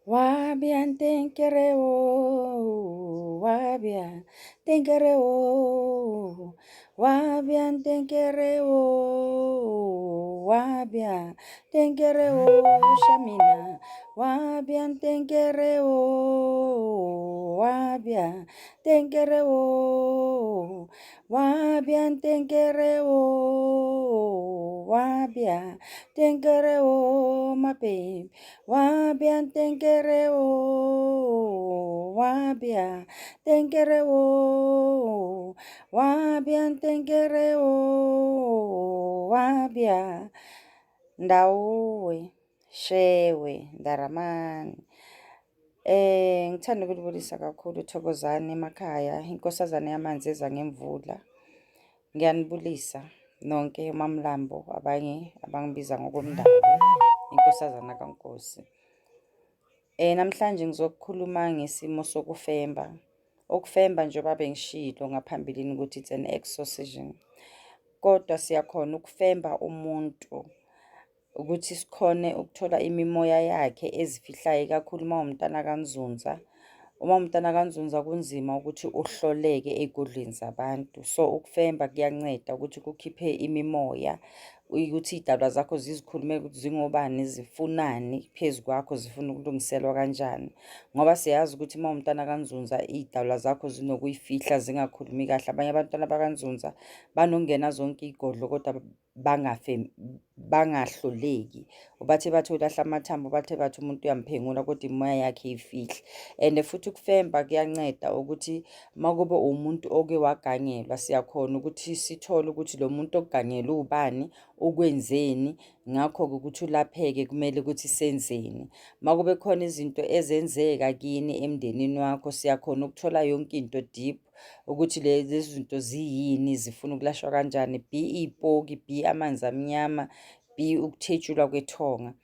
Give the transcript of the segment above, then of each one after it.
Wabia ntenkere o, wabia ntenkere o, wabia ntenkere o, wabia ntenkere o, shamina, wabia ntenkere o, wabia ntenkere o, wabia ntenkere o, wabia ntenkere o, my babe. Wabia ntenkere o, wabia ntenkere o, wabia ntenkere o, wabia. Ndawuwe, Shewe, Ndaramani. Ngithanda ukulibulisa kakhulu Thokozani emakhaya, inkosazane yamanzi eza ngemvula. Ngiyanibulisa nonke uMamlambo, abanye abangibiza ngokomndeni, inkosazana kaNkosi. Namhlanje ngizokhuluma ngesimo sokufemba. Ukufemba njengoba bengishilo ngaphambilini ukuthi it's an exorcism. Kodwa siyakhona ukufemba umuntu ukuthi sikhone ukuthola imimoya yakhe ezifihlayo ikakhulu uma uwumntana kaNzunza. Uma uwumntana kaNzunza kunzima ukuthi uhloleke ey'godlweni zabantu. So ukufemba kuyanceda ukuthi kukhiphe imimoya, ukuthi iy'dalwa zakho zizikhulumele ukuthi zingobani, zifunani phezu kwakho, zifuna ukulungiselwa kanjani. Ngoba siyazi ukuthi uma uwumntana kaNzunza iy'dalwa zakho zinokuyifihla zingakhulumi kahle. Abanye abantwana bakaNzunza banokungena zonke iy'godlo kodwa bangafe bangahluleki. Bathe bathi ulahla amathambo, bathe bathi umuntu uyamphengula kodwa imoya yakhe iyifihle. And futhi ukufemba kuyanceda ukuthi uma kube umuntu oke wagangelwa, siyakhona ukuthi sithole ukuthi lo muntu okugangelwe ubani, ukwenzeni, ngakho-ke ukuthi ulapheke kumele ukuthi senzeni. Uma kube khona izinto ezenzeka kini emndenini wakho, siyakhona ukuthola yonke into deep ukuthi lezi zinto ziyini, zifuna ukulashwa kanjani, be iy'poki, be amanzi amnyama, be ukuthetshulwa kwethonga.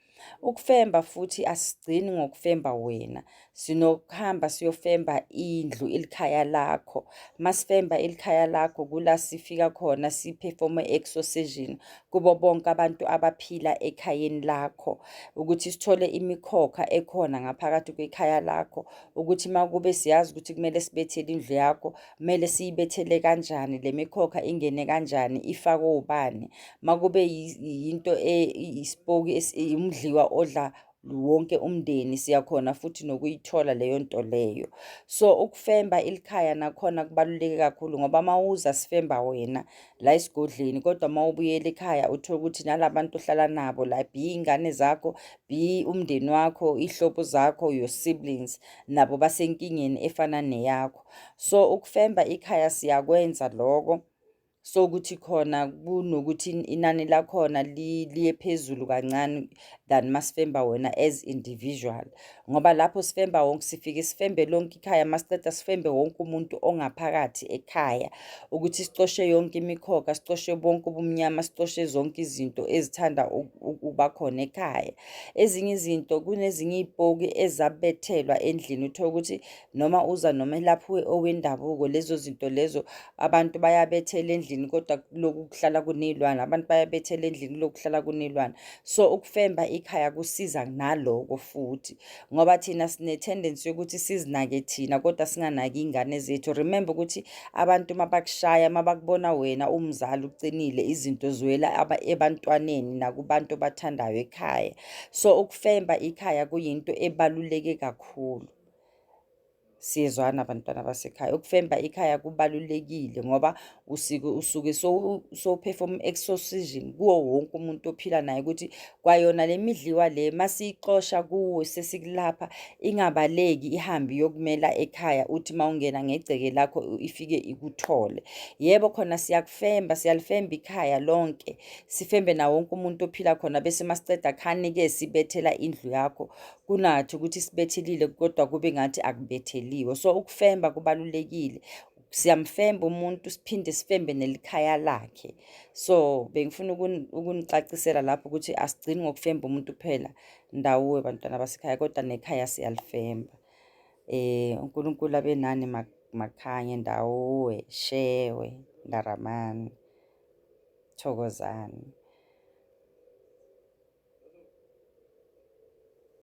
Ukufemba futhi asigcini ngokufemba wena, sinokuhamba siyofemba indlu, ilikhaya lakho. Masifemba ilikhaya lakho kula sifika khona siphefome exorcism kubo bonke abantu abaphila ekhayeni lakho, ukuthi sithole imikhokha ekhona ngaphakathi kwekhaya lakho, ukuthi makube siyazi ukuthi kumele sibethele indlu yakho, kumele siyibethele kanjani, le mikhokha ingene kanjani, ifakwe ubani. Makube yinto isipoki, umdliwa odla wonke umndeni, siyakhona futhi nokuyithola leyo nto leyo. So ukufemba ilikhaya nakhona kubaluleke kakhulu ngoba mawuza sifemba wena la esigodleni, kodwa mawubuyela ekhaya uthole ukuthi nalabantu ohlala nabo la, be iy'ngane zakho, be umndeni wakho, iy'hlobo zakho, your siblings, nabo basenkingeni efana neyakho. So ukufemba ikhaya siyakwenza loko, so ukuthi khona kunokuthi inani lakhona liye phezulu kancane than masifemba wena as individual. Ngoba lapho sifemba wonke, sifike sifembe lonke ikhaya, masiceda sifembe wonke umuntu ongaphakathi ekhaya, ukuthi sicoshe yonke imikhokha, sicoshe bonke ubumnyama, sicoshe zonke izinto ezithanda ukuba khona ekhaya. Ezinye izinto, kunezinye iy'poki ezabethelwa endlini, uthole ukuthi noma uza nomelaphi owendabuko, lezo zinto lezo abantu bayabethela endlini kodwa kuloku kuhlala kuney'lwane, abantu bayabethela endlini kuloku kuhlala kuney'lwane. So ukufemba ikhaya kusiza naloko futhi, ngoba thina sine-tendency yokuthi sizinake thina kodwa singanaki iy'ngane zethu. Remember ukuthi abantu mabakushaya, mabakubona wena umzali uqinile, izinto ziwela ebantwaneni nakubantu obathandayo ekhaya. So ukufemba ikhaya kuyinto ebaluleke kakhulu. Siyezwana bantwana basekhaya, ukufemba ikhaya kubalulekile ngoba usuke usuke sowuphefoma exorcism kuwo wonke umuntu ophila naye, ukuthi kwayona le midliwa le masiyixosha kuwe sesikulapha ingabaleki ihambe iyokumela ekhaya, uthi mawungena ngegceke lakho ifike ikuthole. Yebo khona siyakufemba, siyalifemba ikhaya lonke, sifembe nawo wonke umuntu ophila khona, bese masiceda khani-ke sibethela indlu yakho, kunathi ukuthi sibethelile kodwa kube ngathi akubetheliwe. So ukufemba kubalulekile, siyamfemba umuntu siphinde sifembe nelikhaya lakhe. So bengifuna ukunicacisela lapho ukuthi asigcini ngokufemba umuntu kuphela ndawuwe bantwana basekhaya, kodwa nekhaya siyalifemba. UNkulunkulu abe nani makhanye ndawuwe, shewe, ndaramani, thokozani.